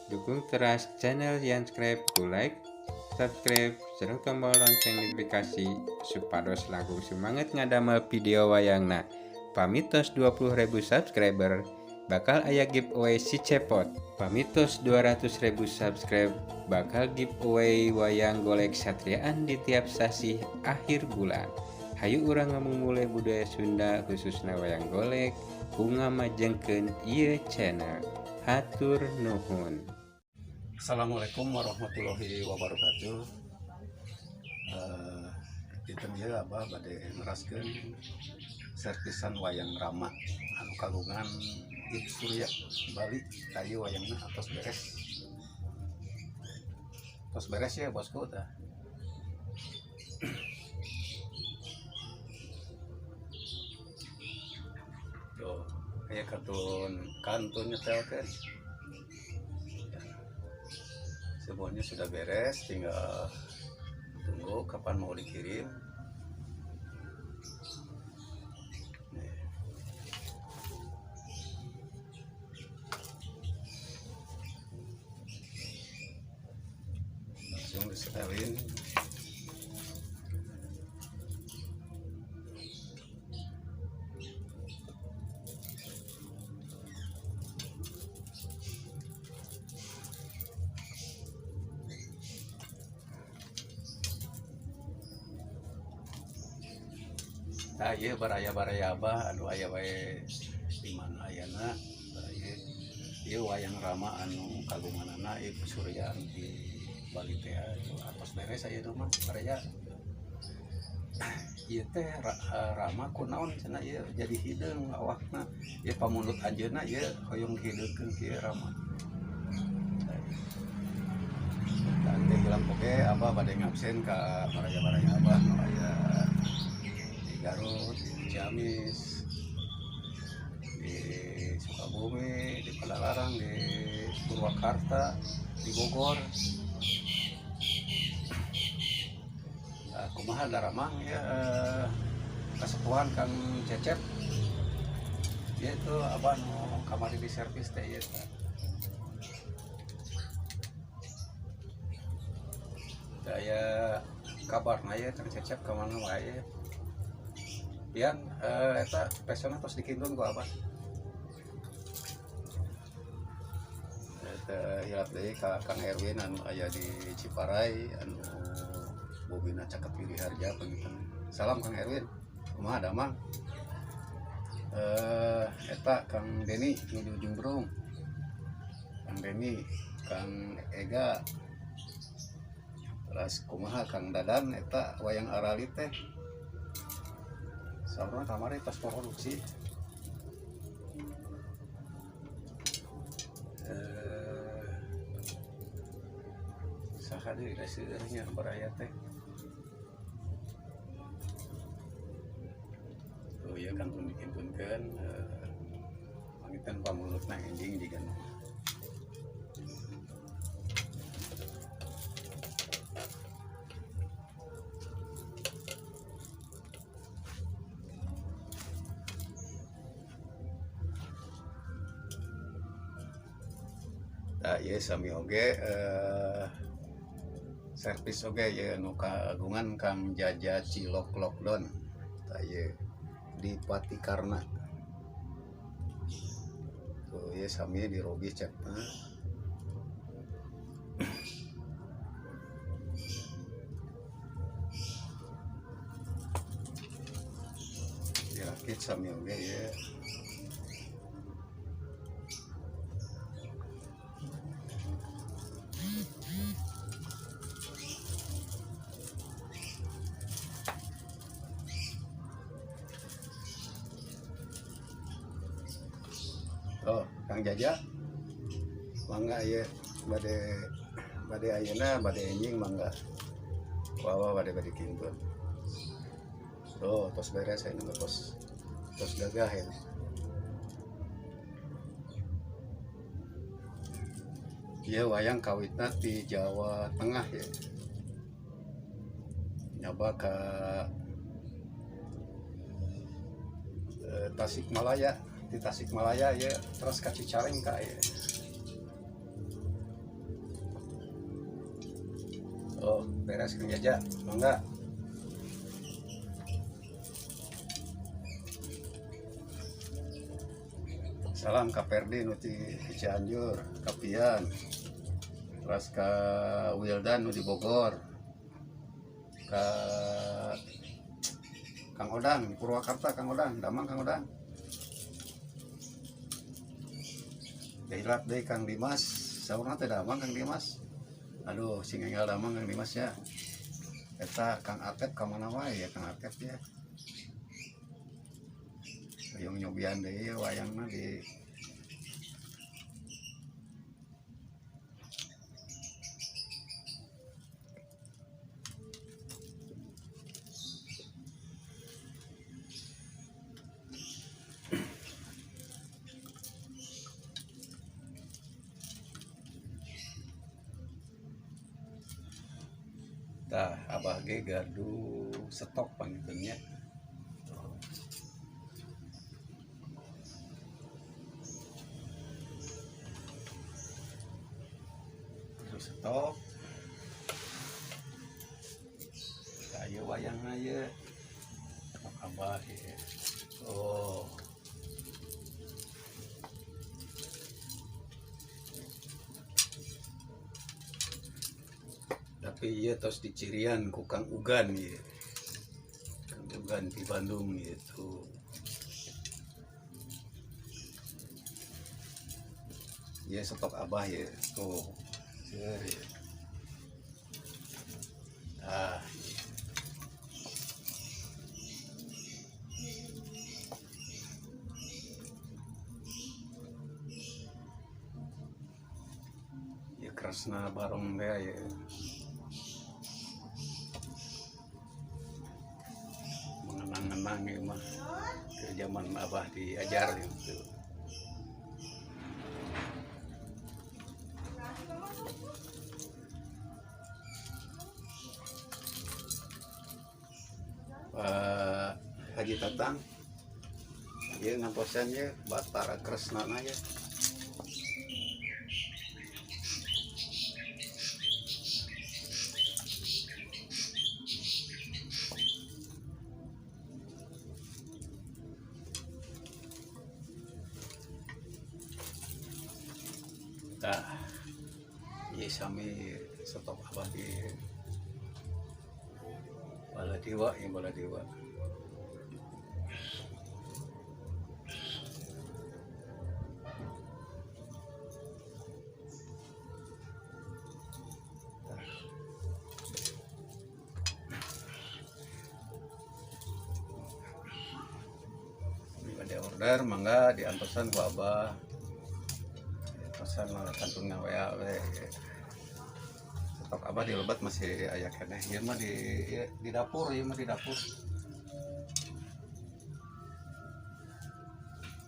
Dukung teras channel Yanscribe ku like, subscribe, sareng tombol lonceng notifikasi supados langkung semangat ngadamel video wayangna. Pamitos 20.000 subscriber bakal aya giveaway si cepot. Pamitos 200.000 subscribe bakal giveaway wayang golek satriaan di tiap sasih akhir bulan. Hayu urang ngamumule budaya Sunda khususna wayang golek ku ngamajengkeun ieu channel. Hatur nuhun. Assalamualaikum warahmatullahi wabarakatuh. Dinten ieu abah bade neraskeun servisan wayang Rama anu kagungan Ip Surya Bali. Kayu wayangna atos beres. Atos beres ya bosku tah. Tuh, aya kantun nyetelkeun. Semuanya sudah beres, tinggal tunggu kapan mau dikirim. Nih. Langsung disetelin. Nah, ieu baraya-baraya abah anu aya wae di mana ayana baraya ieu wayang Rama anu kagunganana Ip Surya anu di Bali teh atos beres ayeuna mah baraya. Ieu teh Rama kunaon cenah ieu jadi hideung awakna ieu pamundut anjeunna ieu hoyong dihideungkeun kieu Rama. Tah teh hilap oge abah bade ngabsen ka baraya-baraya abah nu aya di Garut, di Ciamis, di Sukabumi, di Padalarang, di Purwakarta, di Bogor. Nah, kumaha daramang ya kasepuhan Kang Cecep. Dia itu abah nu kamari di servis teh ieu teh. Daya kabarna ya Kang Cecep ka mana wae. Pian eta pesona tos dikintun ku abah. Eta hilap deui ka Kang Erwin anu aya di Ciparai anu bobina caket Wiriharja panginten. Salam Kang Erwin. Kumaha damang? Eta Kang Deni nu di Ujung Berung. Kang Deni, Kang Ega. Terus kumaha Kang Dadan eta wayang arali teh. Saurna kamari tos produksi. Saha deui seueur nya baraya teh. Oh iya kantun dikintunkeun panginten pamulutna enjing jiga. Tah ieu sami oge servis oge ieu nu kagungan Kang Jaja Cilok Lockdown. Tah ieu di Patikarna. Tuh ieu sami dirobih cepna. Dirakit sami oge ieu. Oh, Kang Jaja, mangga ieu bade ayeuna bade enjing mangga. Wawa bade kintun. Tuh, tos beres ayeuna tos gagah ya. Ieu wayang kawitna ti Jawa Tengah ya. Nyoba ka Tasikmalaya. Di Tasikmalaya ya, terus ka Cicalengka ya. Beres Kang Jaja, mangga. Salam ka Perdi nu di Cianjur, ka Pian. Terus ka Wildan nu di Bogor. Ka Kang Odang di Purwakarta, Kang Odang, damang Kang Odang. Hilap deui Kang Dimas, saurna teh damang Kang Dimas. Aduh, sing enggal damang Kang Dimas ya. Eta Kang Atep ka mana wae ya Kang Atep ya. Hoyong nyobian deui wayangna di Tah, abah ge gaduh stok panginten nya. Terus stok. Tah, ieu wayangna ieu. Stok abah ieu. Oh. Tapi ieu tos dicirian ku Kang Ugan ieu. Kang Ugan di Bandung gitu. Ieu stok abah ieu. Tuh. Seueur ieu. Tah. Ieu Kresna Barong teh ieu. Mengenang-enang ieu mah ke zaman abah diajar gitu. Pak Haji Tatang, ieu ngantosan ieu Batara Kresna na ieu. Tah, ieu sami stok abah di Baladewa, ieu Baladewa. Ini ada order, mangga diantosan ku abah. Diantosan malah kantun nga-WA we. Stok abah di lebat masih aya keneh. Ieu mah di dapur, ieu mah di dapur.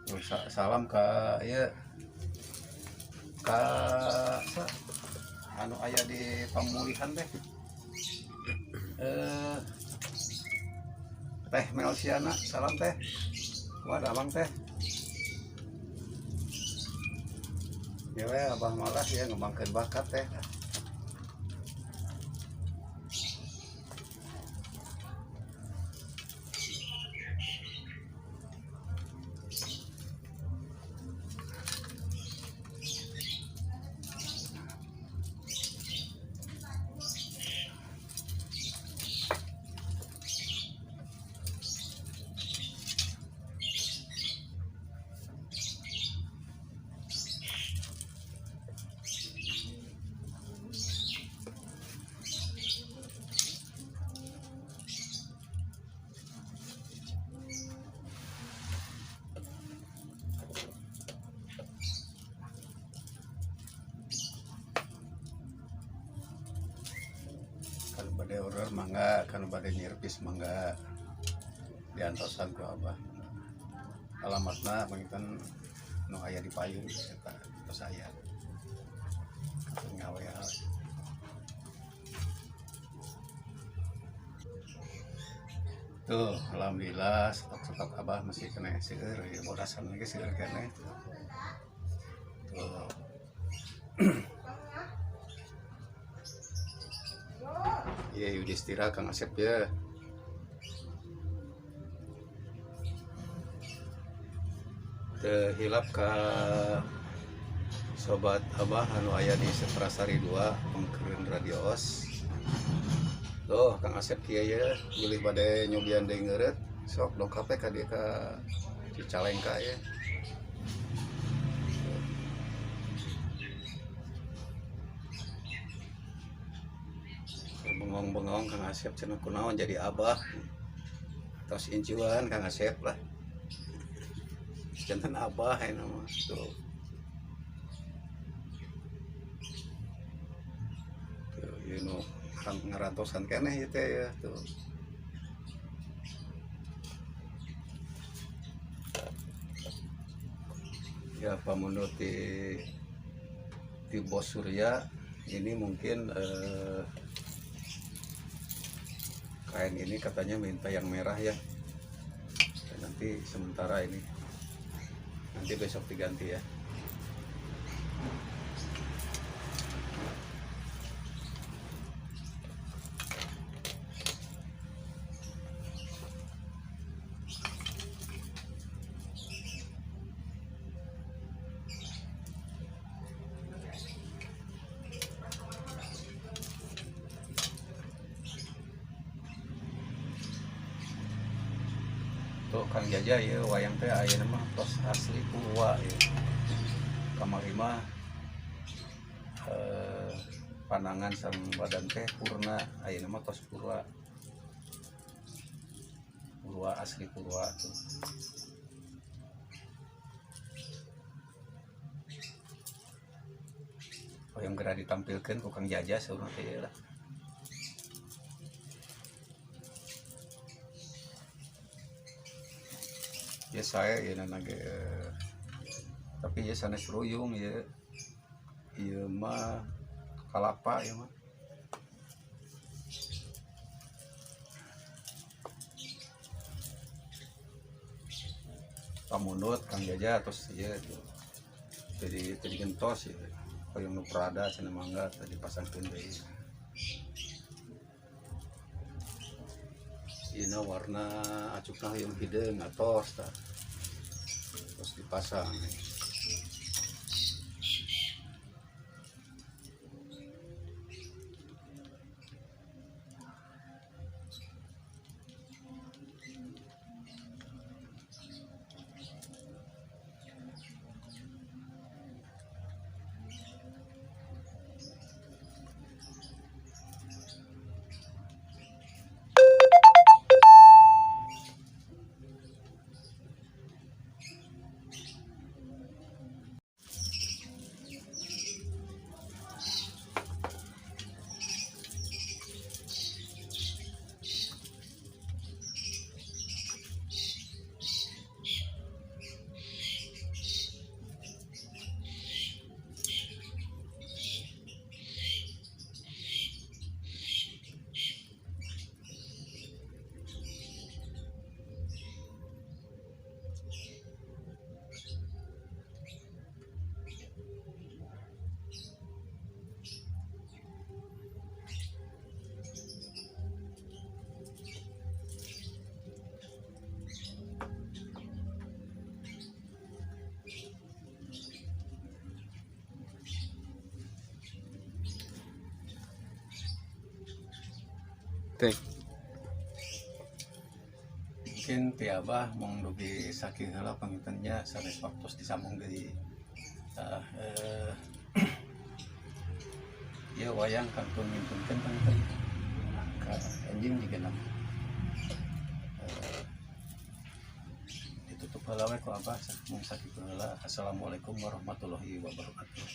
Tuh, salam ka ieu ka sa, anu aya di pamulihan teh. Teh Melsiana, salam teh. Wah, abang teh. Ya we, abah malah ya ngembangkeun bakat teh. Kalau bade order mangga, kalau bade nyervis mangga, diantosan ku abah. Alamatna panginten nu aya di payun eta tos aya. Kapan ngawe. Tuh, alhamdulillah stok-stok abah masih kena seueur, ya bodasan lagi seueur keneh. Tuh. Ya Yudhistira Kang Asep ya. Teu hilap ka sobat Abah anu aya di Setrasari 2 Pengkereun Radios. Tuh Kang Asep kieu ya, bilih bade nyobian deui ngeureut, sok dongkap ka dieu ka Cicalengka ya. Bengong-bengong Kang Asep cenah kunaon jadi abah. Tos incuan Kang Asep lah. Jantan abah ya nama tuh. Tuh, you know, ngarantosan keneh ieu teh ya tuh. Ya pamundur di Bos Surya ini mungkin kain ini katanya minta yang merah ya. Dan nanti sementara ini nanti besok diganti ya. Tuh Kang Jaja ya wayang teh ayeuna mah tos asli purwa ya. Kamari mah panangan sareng badan teh purna, ayeuna mah tos purwa. Purwa asli purwa tuh. Wayang geura ditampilkeun ku Kang Jaja saurna teh lah. Ya saya ya nage, tapi ya sanes ruyung ya, ya mah kalapa ya mah. Pamundut Kang Jaja terus ya jadi gentos ya, hoyong nu Prada cenah mangga tadi pasangkeun deui. Ieu warna acukna hoyong hideung atos tah. Terus dipasang. Mungkin ti Abah mung dugi sakieu heula pangintennya sanes waktos disambung deui. Ieu wayang kantun ngintunkeun panginten ka enjing jiga na. Ditutup heula we ku Abah mung sakieu heula. Assalamualaikum warahmatullahi wabarakatuh.